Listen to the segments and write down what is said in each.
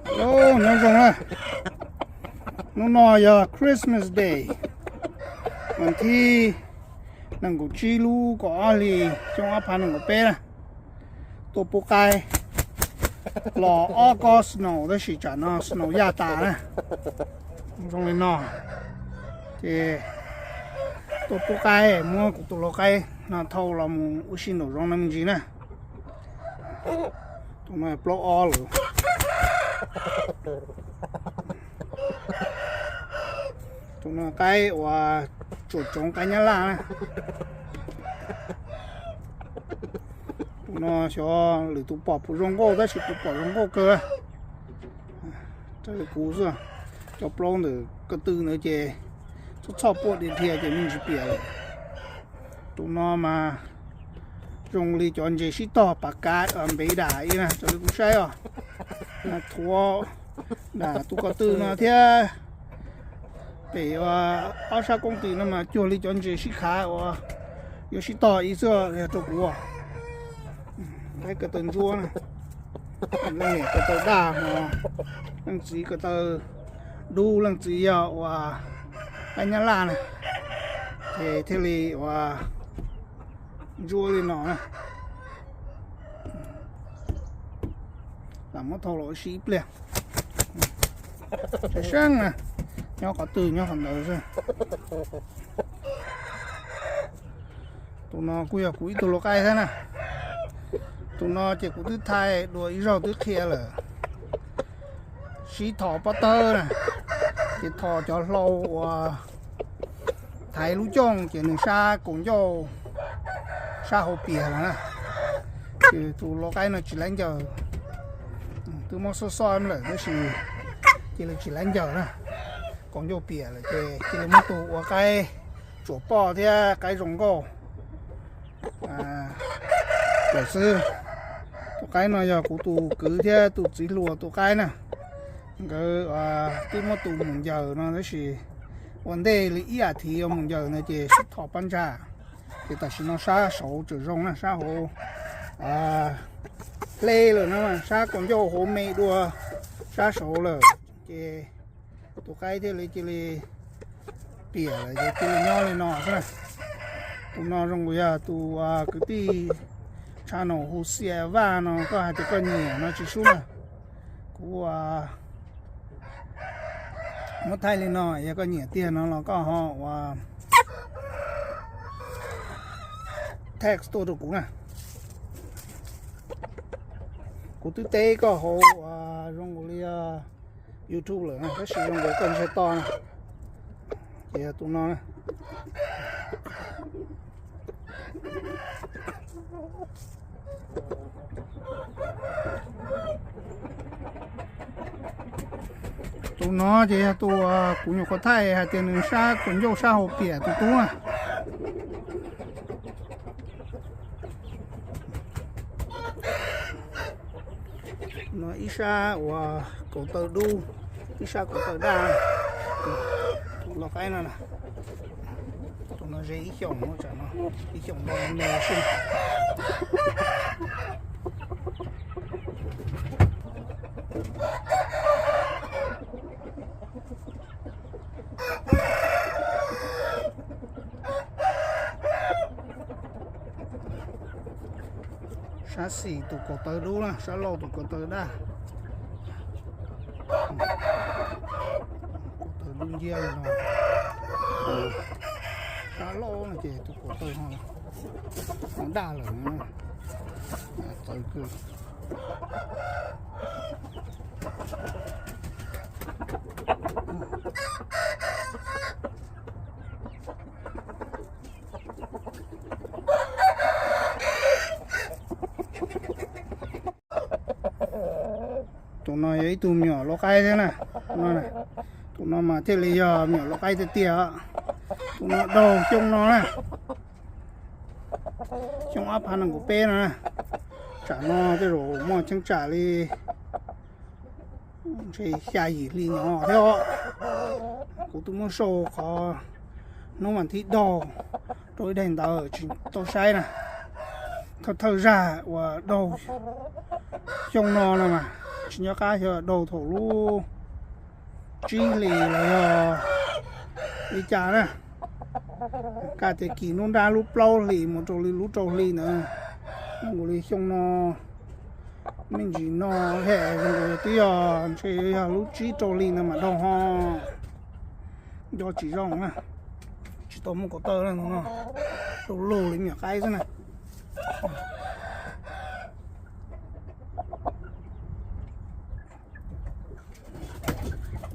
Hello, nyob zoo na. Hnub no yog Christmas Day, vas thib nees nkaum tsib lub kaum ob hlis xyoo ob phav nees nkaum peb na. Tuaj pub qaib los ob kob snow tab sis tsam no snow yaj tas na. Zoo li no ces tuaj pub qaib, muab kuv tus lau qaib no thau los mus ua si nraum zoov no me ntsis na. Tus no plaub ob lawm. Tus no qaib uas tsuam tsoov qaib nyab laj na. Tus no xyov lwm tus pom puas zoo nkauj tab sis kuv pom zoo nkauj kawg. Raws li kuv xwb, cov plaub ntawm ko tw ntawd ces txhob txhoj puaj dhia dhia ces me ntsis piam lawm. Tus no mas zoo li cov ntses sib tog pas kav npev dam ib na raws li kuv saib os. Thuav dam tus ko tw no thiab pem ob sab koob tis no mas cuag li cov ntses sib khav uas yuav sib tog ib xwb yog rau kuv. Qaib ko taw ntsuab na, leej niam ko taw daj ho, leej txiv ko taw dub, leej txiv yog uas qaib nyab laj na, ces thiaj li uas ntsuab li no na. Lam muab thau los ua si ib pliag. Saib seeb na, nyob qhov twg nyob qhov ntawd xwb. Tus no kuj yog kuv ib tug lau qaib thiab na. Tus no ces kuv twb thaij dua ib zaug twb qhia lawm. Sib thom pob tawb na, ces thom cov hlau uas thaiv lub cooj ces nws sab kaus ncauj sab hauv pias lawm na. Ces tus lau qaib no tsis laib ncaws, twb muab xoj xoj lawm tab sis cia li tsis laib ncaws na. Kaus ncauj pias lawm ces cia li muab tus ua qaib tsuam poj thiab qaib zoo nkauj lawm xwb. Tus qaib no yog kuv tus kwv thiab tus txiv hluas tus qaib na. Nkawd twb muab tus mus ncaws no tab sis ua ntej li ib as thiv mus ncaws ntawd ces sib thom pab ntsa. Ces tam sim no sab saud tseem zoo na, sab hauv hle lawm na, sab kaus ncauj hauv me dua sab saud lawm. Ces tus qaib thiaj li cia li piam lawm ces cia li nyob li no xwb na. Tus no zoo nkaus yog tus kwv tij channel hu Xia Vaj no, koj hais tias koj nyiam no tsis sub na. Kuv muab thaij li no, yog koj nyiam tiag no los koj ho ua text tuaj rau kuv na. Kuv twb teb koj hauv zoo nkaus li YouTube lawm tab sis zoo nkaus koj ntsiag to na. Ces yog tus no na. Tus no ces yog tus kuv nyuam qhuav thaij hais tias nws sab kaus ncauj sab hauv piam tus tub na. No ib sab uas kaus taw dub, ib sab kaus taw daj. Tus lau qaib no na, tus no ze ib xyoos, ib xyoos ntau me xwb. Sab xis tus kaus taw dub na, sab laug tus kaus taw daj. Kaus taw dub nciab li no. Sab laug no ces tus kaus taw no daj lawm, txawv kawg. Tus no yog ib tug me nyuam lau qaib thiab na. Tus no mas thiaj li yog me nyuam lau qaib tiag tiag. Tus no daug xyoo no na, xyoo ob phav nees nkaum peb no na. Tsam no tej zaum muaj cheeb tsam li ntshe xya yim hli nyob thiab. Kuv twb muab sau qhov hnub vas thib daug rau ib daim ntawv tsis tau saib na. Thawj zag uas daug xyoo no no mas tsis nco qab xyov daug thaum lub tsib hlis los yog li cas na. Kaj tias kis nruab nrab lub plaub hlis mus rau li lub rau hli ntawd, zoo nkaus li xyoo no me ntsis no he zoo nkaus twb yog ntshe yog lub tsib rau hli ntawd mam daug ho. Nco tsis zoo na, tsis tau muaj kaum tawj no, lug lug li me nyuam qaib xwb na.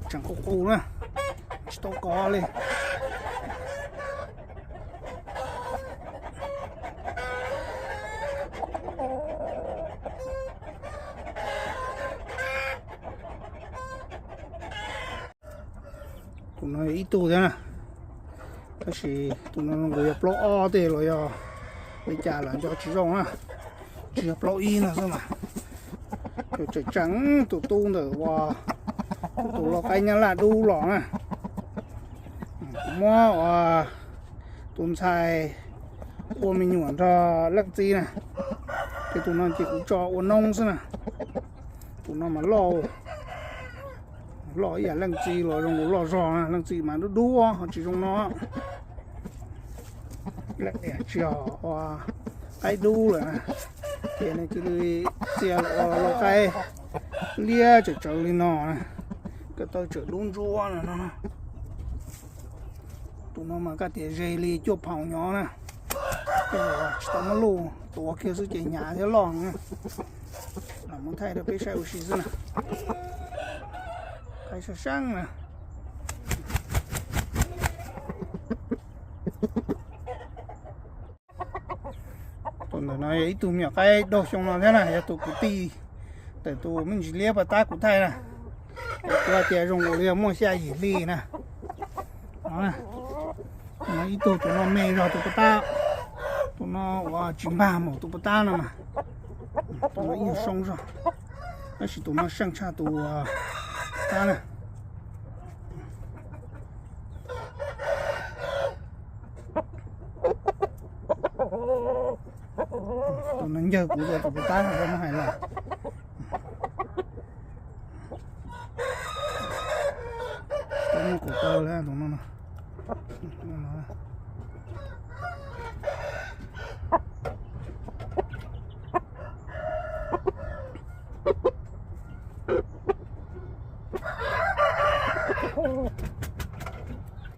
Tseem qus qus na, tsis tau kov li. Tus no yog ib tug thiab na, tab sis tus no nws yog plaub ob tej los yog li cas lawm nco tsis zoo na, tsis yog plaub ib no xwb mas. Tseem tseem tus tub ntawm ua tus lau qaib nyab laj dub los na. Kuv muab ua tus ntxhais ua me nyuam nrog leej txiv na, ces tus no ces kuv tso ua noob xwb na. Tus no mas loj, loj ib yam leej txiv los zoo nkaus loj zog na, leej txiv mas dub dub ho tsis zoo no. Tsis yog ua qaib dub lawm na, ces nws cia li txia ua lau qaib liab tsawv tsawv li no na, ko taw tseem dub ntsuab no no. Tus no mas kaj tias ze li cuaj phaus nyob na, tsis tau muab luj, tuav kiag xwb ces hnyav thiab loj na. Los muab thaij rau peb saib ua si xwb na. Qaib sab seeb na. Tus ntawm no yog ib tug me nyuam qaib daug xyoo no thiab na, yog tus kwv tij ntawm tus me ntsis liab pas tab kuv thaij na. Kuv hais tias zoo nkaus li yog muaj xya yim hli na. Ib tug tus no me zog tus pas tab, tus no ua tsis npag npaum tus pas tab no mas. Tus no ib nyuag soob zog, tab sis tus no seej tshaj tus tab na. Tus no ncawg kuv tus pas tab no muab hais los. Tus no kuv tau lawm tus no.